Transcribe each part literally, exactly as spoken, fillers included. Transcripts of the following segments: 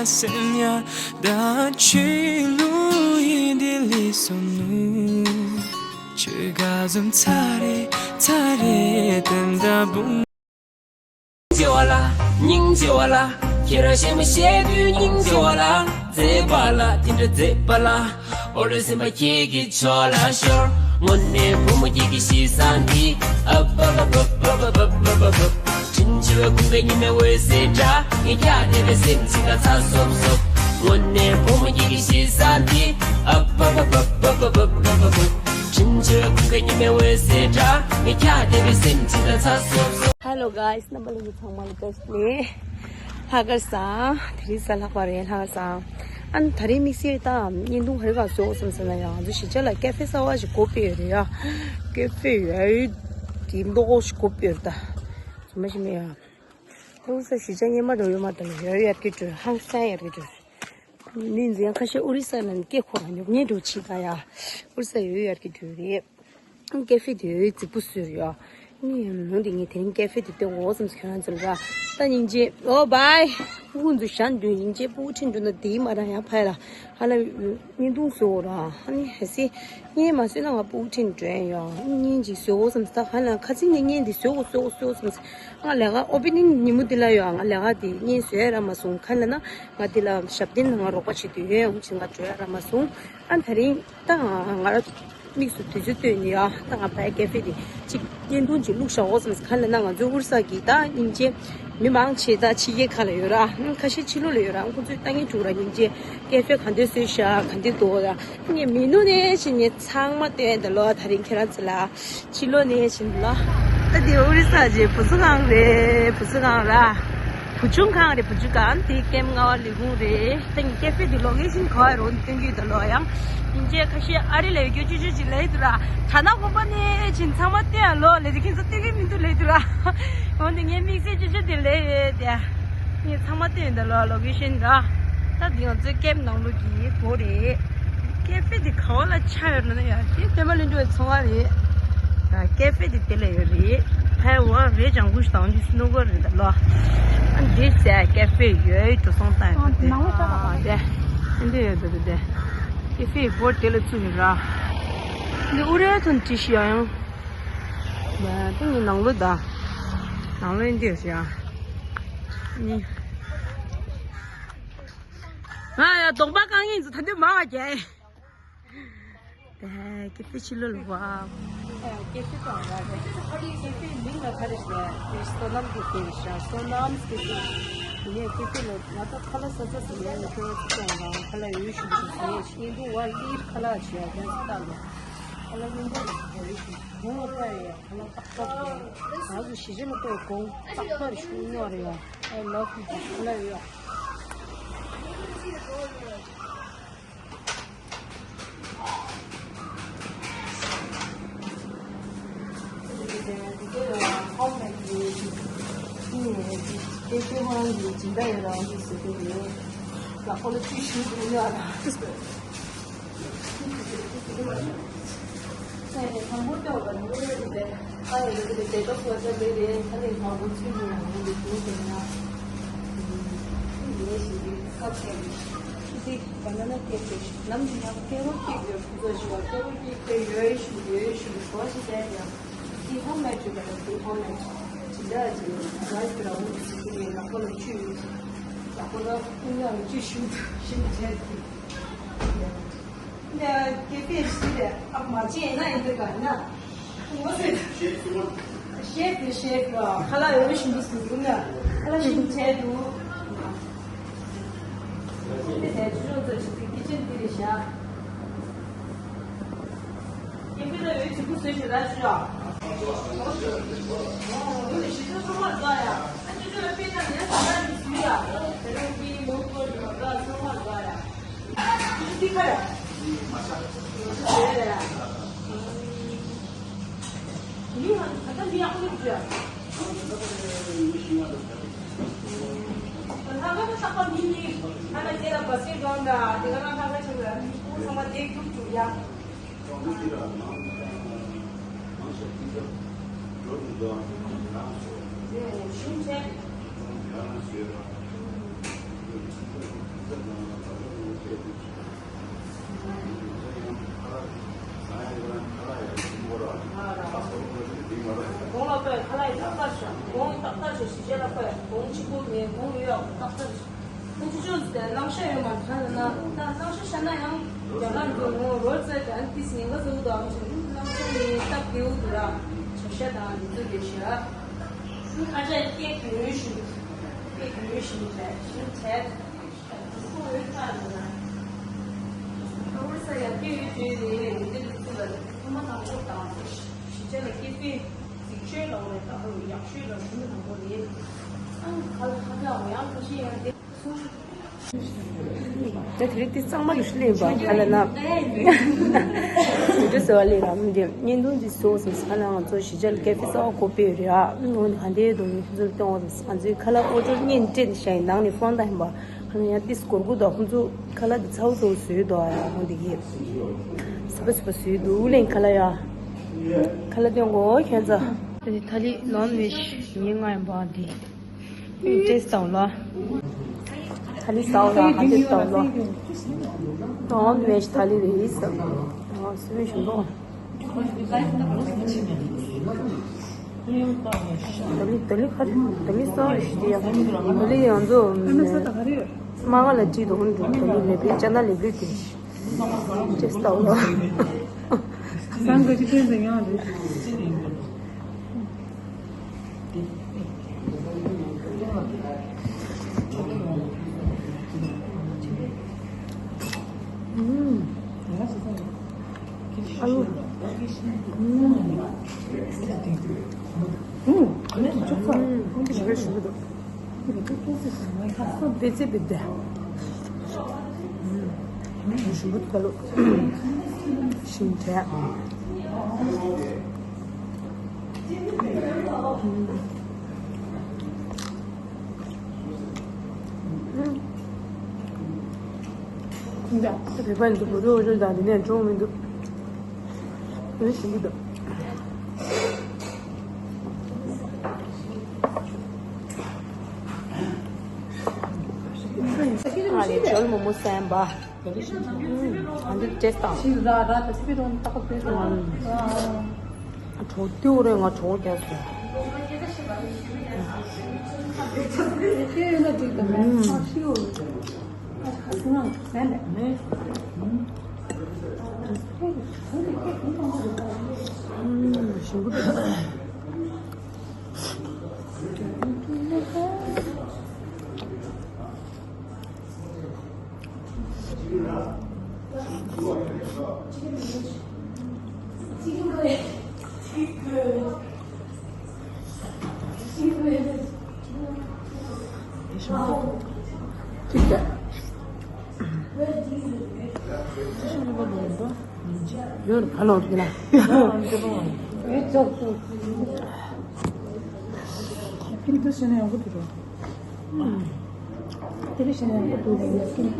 སེམས་ཡ་ད་ཆོས་ལུགས་ཡིན་དེ་ལས་སོང་ནུ། ཆོས་ག་ཟུམ་ཚ་རེ་ཚ་རེ་དེ་འདྲ་བུང་། སྙིང་རྗེ་བ་ལ། སྙིང་རྗེ་བ་ལ། ཁྱེད་རང་ཞེ་མ་ཤེས་དུས་སྙིང་རྗེ་བ་ལ། མཛེས་པ་ལ་དེ་འདྲ་མཛེས་པ་ལ། ཨོ་རེ་སེམས་པ་ཁྱེད་ཀྱི་ཕྱོགས་ལ་ཤོར། དངོས་གནས་བུ་མོ་ཁྱེད་ཀྱི་ཤེས་བཟང་འདི། ཨ་བ་བ་བ་བ་བ་བ་བ་བ། དྲིན་ཆེ་བའི་ཁུངས་ཀྱི་ཉི་མའི་འོད་ཟེར་འདྲ། ངས་ཀྱང་བདེ་བའི་སེམས་ཅིག་ལ་ཚ་སོབ་སོབ། དངོས་གནས་བུ་མོ་ཁྱེད་ཀྱི་ཤེས་བཟང་འདི། ཨ་བ་བ་བ་བ་བ་བ་བ་བ། དྲིན་ཆེ་བའི་ཁུངས་ཀྱི་ཉི་མའི་འོད་ཟེར་འདྲ། ངས་ཀྱང་བདེ་བའི་སེམས་ཅིག་ལ་ཚ་སོབ་སོབ། Hello guys, རྣམ་པ་ལྷན་རྒྱས་ཚང་མ་ལ་བཀྲ་ཤིས་བདེ་ལེགས། ལྷག་དཀར་བཟང་། དེ་རིང་གཟའ་ལྷག་པ་རེད། ལྷག་དཀར་བཟང་། ཨ་ནི་དེ་རིང་དམིགས་བསལ་དང་བརྙན་ཐུང་ག་རེ་ག་བཟོ་དགོས་བསམ་ཟེར་ན་ཡང་ང་ཚོ་གཞིས་ཆགས་ལ་ཀེ་ཧྥེ་གསར་པ་ཞིག་སྒོ་ཕྱེ་ཡོད་རེད་ཡ། ཀེ་ཧྥེ་ཡོད་དེ་མདོག་ཞིག་སྒོ་ཕྱེ་ཡོད་རེད་ད། ཚོ་མ་ཞིག་མེད་ཡ། ཨུ་ས་གཞིས་ཆགས་སྔོན་མ་འདྲ་ཡོད་མ་རེད་ད། ཡོད་ཡར་གི་འགྲོ་ཧང་སང་ཡར་གི་འགྲོ། མི་འཛིན་ཁ་ཤས་ཨོ་རི་ས་ནང་སྐད་ཁོ་རང་ཉོབ་ཉེས་འགྲོ་ཆི་ད་ཡ། ཨོ་རི་ས་ཡོད་ཡར་གི་འགྲོ་རེད། ཀེ་ཧྥེ་དེ་ཡོད་རྫིག་པོ་བཟོས་རེད་ཡ། ནི་ལུང་དེ་ངས་དེ་རིང་ཀེ་ཧྥེ་དེ་སྟོན་འོ་བསམ་ཁྱོད་རང་ཚོ་ལ་ར། ད་སྙིང་རྗེ་ཨོ་བའི། ཕྲུ་གུ་ཚོ་ཞག་འདུག་སྙིང་རྗེ་ཕྲུ་གུ་ཁྲིད་འགྲོ་ན་དེའི་མ་ར་ཡ་ཕ་ཡ་ལ། ཧ་ལ་བརྙན་ཐུང་བཟོ་འོ་ར། ཨ་ནི་ཧ་སི། བརྙན་མ་བཟོས་ན་ང་ཕྲུ་གུ་ཁྲིད་འགྲོ་ཡ་ཡོད། བརྙན་ཅིག་བཟོ་འོ་བསམ་ད་ཧ་ལ་ཁ་ཚིག་ནས་བརྙན་འདི་བཟོ་འོ་བཟོ་འོ་བཟོ་འོ་བསམ། ང་ལས་ཀ་ཨོ་པེ་ནིང་ཉིན་མོ་འདི་ལ་ཡོད། ང་ལས་ཀ་འདི་བརྙན་བཟོས་ར་མ་སོང་ག་ལ་ན། ང་འདི་ལ་ཞབས་བརྟན་ང་རོགས་པ་བྱེད་དུས་ཡོད་འོང་ཅིག་ང་འགྲོ་ཡ་ར་མ་སོང་། ཨ་དེ་རིང་ད་ང་ང་ར་དམིགས་སུ་དུས་ཚོད་བཏོན་ནས་ཡ། ད་ང་ཕའི་ཀེ་ཧྥེ་དེ་ཅིག་བརྙན་ཐུང་ཅིག་བླུགས་བཞག་འོ་བསམ་ག་ལ་ན། ང་ཚོའི་ཨུ་རི་ས་གི་ད་སྙིང་རྗེ་མི་མང་ཆེ་ད་ཕྱི་རྒྱལ་ཁག་ལ་ཡོད་ར། ཁ་ཤས་ཕྱི་ལོགས་ལ་ཡོད་ར། ཁོ་ཚོས་ལྟ་ངན་བྱུང་ར། སྙིང་རྗེ་ཀེ་ཧྥེ་ག་འདྲ་བཟོས་ཤག་ག་འདྲ་འདུག་ད། ངས་མི་ནུ་ནས་ཕྱིན་ནས་ཚང་མ་བསྟན་ད་ལོ། དེ་རིང་ཁྱེད་རང་ཚོ་ལ་ཕྱི་ལོགས་ནས་ཕྱིན་ལོ། ད་དེ་ཨོ་རི་ས་ཅིག་བུ་གསོ་ཁང་རེད། བུ་གསོ་ཁང་ར། བུ་ཆུང་ཁང་རེད། བུ་ཆུང་ཁང་དེ་ཀེམ་ལྔ་པ་ལས་ཁུངས་རེད། ད་ངས་ཀེ་ཧྥེ་དེ་ལོ་ཀེ་ཤན་ག་བ་རེད་འོ་སྟོན་གྱི་ཡོད་ད་ལོ། ཡང་སྙིང་རྗེ་ཁ་ཤས་ཨ་རི་ལ་ཡོད་རྒྱུ་ཅུ་ཅུ་ཅིག་ལས་འདུག་ར། ད་ན་དགོན་པ་ནས་ཕྱིན་ཚང་མ་བསྟན་ཡ་ལོ་ལས་དེ་ཁྱེད་ཚོ་སྟོན་གྱི་མི་འདུག་ལས་འདུག་ར། འོ་དེ་ངས་དམིགས་བསལ་ཅུ་ཅུ་དེ་ལས་ཡོད་དེ། ངས་ཚང་མ་བསྟན་ཡོད་ད་ལོ་ལོ་ཀེ་ཤན་ར། ད་འདི་ང་ཚོའི་ཀེམ་ནང་ལོགས་ཀྱི་སྒོ་རེད། ཀེ་ཧྥེ་འདི་ག་བ་ལ་ཆགས་ཡོད་ན་ཡ། དེ་པད་མ་ལྷུན་གྲུབ་ཚོང་བ་རེད། ཀེ་ཧྥེ་འདི་དེ་ལ་ཡོད་རེད། ཕའི་འོག་རེད། ལྗང་གུ་ཞིག་དང་འདི་སྣུག་གོ་རེད་ད་ལོ། ཨ་འདི་ཟེར་ཀེ་ཧྥེ་ཡོད་འགྲོ་སོང་བཏང་ཡོད་དེ། ཨ་འདི་ཡོད་དེ་དེ། ཀེ་ཧྥེ་སྒོ་དེ་ལ་ཚུད་ཡོད་ར། འདི་ཨུ་རའི་ཐོན་ཏི་ཤི་ཡང་ཡང་། ད་ངའི་ནང་ལོགས་ད། ནང་ལོགས་འདི་ཡོད་ཟེར་ཡ། ང་ཡ་གདོང་པ་གང་ཡིན་ཚོ་ད་འདི་མ་བ་རྒྱལ། ཀེ་ཧྥེ་ཕྱི་ལོགས་ལ་བ། ཀེ་ཧྥེ་དང་བ་རེད། ཀེ་ཧྥེ་མིང་ལ་ག་རེ་ཞུ་ན་སོ་ནམ་གྱི་ཀེ་ཧྥེ་ཤ། སོ་ནམ་ཀེ་ཧྥེ། ངས་ཀེ་ཧྥེ་ལ་ང་ད་ཁ་ལག་ས་ཆ་སུ་ལས་ཁྱོད་ཚོ་ཀྱང་ང་ཁ་ལག་ཡོད་ཞུ་ཞུ་ཞུ་ཡས་ཤིན་ཏུ་བ་ལིར་ཁ་ལག་ཆེ་ཡ་ཀྱང་སུ་ལྟ་ལོ། ཁ་ལག་ཡོད་པ་རེད་ཞུ་ཁོང་ལ་ལྟ་ཡ། ང་ཚོ་གཞིས་ཆགས་ལ་ལྟོས་གོང་ཙག་པར་ཤུགས་ཉོ་རེད་ཡ། I love you. ཁོ་ལ་ཡོད། ཧོམ་མེད་ཀྱི་ཧོམ་གྱི་སྦྱིན་བདག་ཡོད་རང་གི་ཟེར་གྱི་ཡོད། ལ་ཁོ་ལ་ཅི་ཞུ་དགོས་ཡོད་ར། ནས་ཀེ་ཧྥེ་ཞིག་རེད། ཨ་མ་བྱས་ན་ཡིན་འདི་ག་ན། ངོ་ཤེས་ཤེས་ཤེས་ཤེས་ཤེས་ཁ་ལག་ཡོད་ཤིན་ཏུ་སུ་འདུག་ན། ཁ་ལག་ཤིན་ཏུ་བྱས་འདུག་དེ་དེ་ཆུ་ཆུ་ཚོད་ཅིག་ཀི་ཅན་དེ་རེད་ཤག་ཀེ་ཧྥེ་ལ་ཡོད་ཅིག་པུ་བཟོས་ཤག་ད་ཆུ་ཡ། ཨོ་ལེ་ཤི་ཆུ་ཚང་མ་ཟ་ཡ། ཨ་ཆུ་ཆུ་ལ་དཔེ་ན་ཡ་ཟ་ཡ་ནི་སུ་ཡ། དེ་རིང་གི་ལོ་ཀོ་ལི་ཟ་ཚང་མ་ཟ་ཡ། གོང་ལ་ཕེབས་ཁ་ལག་ཡག་ཏག་ཏག་ཤག་གོང་ཏག་ཏག་ཤག་གཞིས་ཆགས་ལ་ཕེབས་གོང་གཅིག་པུ་མེད་གོང་ཡོད་ཡག་ཏག་ཏག་ཤག་ཁོང་ཚོ་ཅུང་ཟད་གླང་ཤ་ཡོད་མ་རེད། ད་ན་ད་གླང་ཤ་ཤ་ན་ཡང་རྒྱ་གར་འགྲོ་ནོ་རོལ་རྩེད་དང་ཏིས་ཉེན་ཁ་བཟོ་འདུག་ཨང་ཞིག་གླང་ཤ་ནི་སྟབས་བདེ་བོ་འདུག་ར། བྱ་ཤ་དང་འདི་ཚོ་ཡོད་ཤག་ཁ་ཤས་སྐད་གྱོན་ཞིག་སྐད་གྱོན་ཞིག་བྱས་ཞིག་བྱས། ཨོ་རི་ས་ཡ་སྐད་ཡོད་དུས་ནི་འདི་འདི་ཚོ་ལ་ཐོག་མ་དང་ཚོགས་དང་གཞིས་ཆགས་ལ་སྐད་སྤེལ་གཟིགས་ཤོས་ལ་འོ་རེད། ད་ཡག་ཤོས་ལ་ཞུ་མི་དང་པོ་རེད། ཨང་ཁ་ལ་ཁ་ལ་འོ་ཡང་ཁ་ཤས་ཡང་དེ། ད་དེ་རིང་དེ་གཙང་མ་རུ་ཤི་ལེན་པ་ག་ལ་ན། དེ་འདྲ་ཟེར་བ་ལས་ར་མི་འདེམ་བརྙན་ཐུང་འདི་བཟོ་ཟེར་ས་ལ་ང་ཚོ་གཞིས་ཆགས་ལ་ཀེ་ཧྥེ་གསར་པ་སྒོ་ཕྱེ་རེད་ཨ། ངོ་ནི་ག་འདྲའི་འདུག་ངེད་ཚོར་སྟོན་འོ་ཟེར། ང་ཚོའི་ཁ་ལག་ཨོ་ཌར་བརྙན་སྤྲད་ཤག་ནང་ནས་ཕོན་ད་ཡིན་པ། ཁ་ལག་ཡང་ཏིས་སྒོར་དགུ་དང་ཁོང་ཚོ་ཁ་ལག་འདི་ཚ་བོ་ཚ་བོ་བཟོས་འདུག་ཨ། ཡ་ཁོང་འདི་གིས་ཟ་བ་ཟ་བ་བཟོས་འདུག་ལེན། ཁ་ལག་ཡ་ཁ་ལག་སྟོན་གོ་ཁྱོད་ཚོ། ད་འདི་ཐ་ལི་ནོན་ཝེཇ་ཉིན་ལྔ་ཡིན་པ་འདི། ཨེ་ཏེས་ཏའོ་ལ། ཐ་ལི་ཟའོ་ལ་ཧ་ཏེས་ཏའོ་ལ། ནོན་ཝེཇ་ཐ་ལི་རེད་ཟེར། ཨ་སུ་མི་ཞིམ་པོ། ད་ལི་ད་ལི་ཁ་ད་ལི་ས་ཞི་ཡ། ད་ལི་ཡང་ཚོ་མ་ག་ལ་ཅི་དོ་འདུག་ད་ལི་ལེབ་རེད། ཅ་ན་ལེབ་རེད་དེ། ཅེས་ལྟ་བ། ཁ་སང་གི་ཅི་ཐེན་ཟེར་ཡང་རེད། ཨ་ལུ། ཨུམ། ཨུམ། ཨུམ། ཨུམ། བེ་ཙེ་བེ་ཙེ། ཞིམ་པོ་འདུག་ལོ། ཞིམ་དྲགས། འདི་བོད་པ་འདི་བོད་རོ་རོ་དང་འདི་ནས་འགྲོ་མི་འདུག་འདི་ཞིམ་པོ་འདུག་ང་ནི་ཇོལ་མོ་མོ་སེམས་པ། ཨ་འདི་ཏེས་དང་། གྲོགས་ཏེ་འོ་རེ་ང་གྲོགས་རྒྱག་སོང་། ཞིམ་པོ་འདུག་ཡོད་ཕ་ལོག་གི་ན། ཡོད་ཙོག་ཙོག་དེ་ལས་ཤེས་ན་ཡག་པོ་འདུག་ལ་ཡོད་ཀྱི།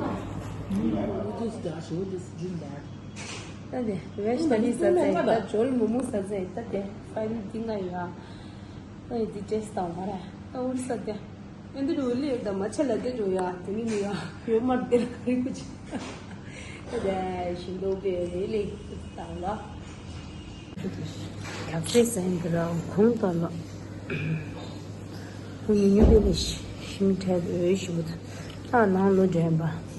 ད་དེ་བེ་ཤ་ལི་ཟ་ཚེ་ད་ཇོལ་མོ་མོ་ཟ་ཚེ་ད་དེ་ཧྥ་རི་ཏི་ང་ཡ། ཨེ་འདི་ཏེས་དང་མ་ར་ད་འུར་ས་དེ། ཨེ་འདི་རུ་ལི་ད་མ་ཆ་ལ་དེ་འགྲོ་ཡ་དེ་མི་མི་ཡ་ཡོད་མར་དེ་ལ་རི་ཀུ་ཅི། ད་དེ་ཞིམ་པོ་བེ་རི་ལི་དང་ལ། ལག་རྩེད་ཟ་ཡིན་པ་ར་གོང་དང་ལ། ཁོ་ཉུ་ཉུ་བེ་ལི་ཞིམ་དྲགས་འོས་ཞིམ་པོ་ད་ནང་ལོ་འདྲེན་པ།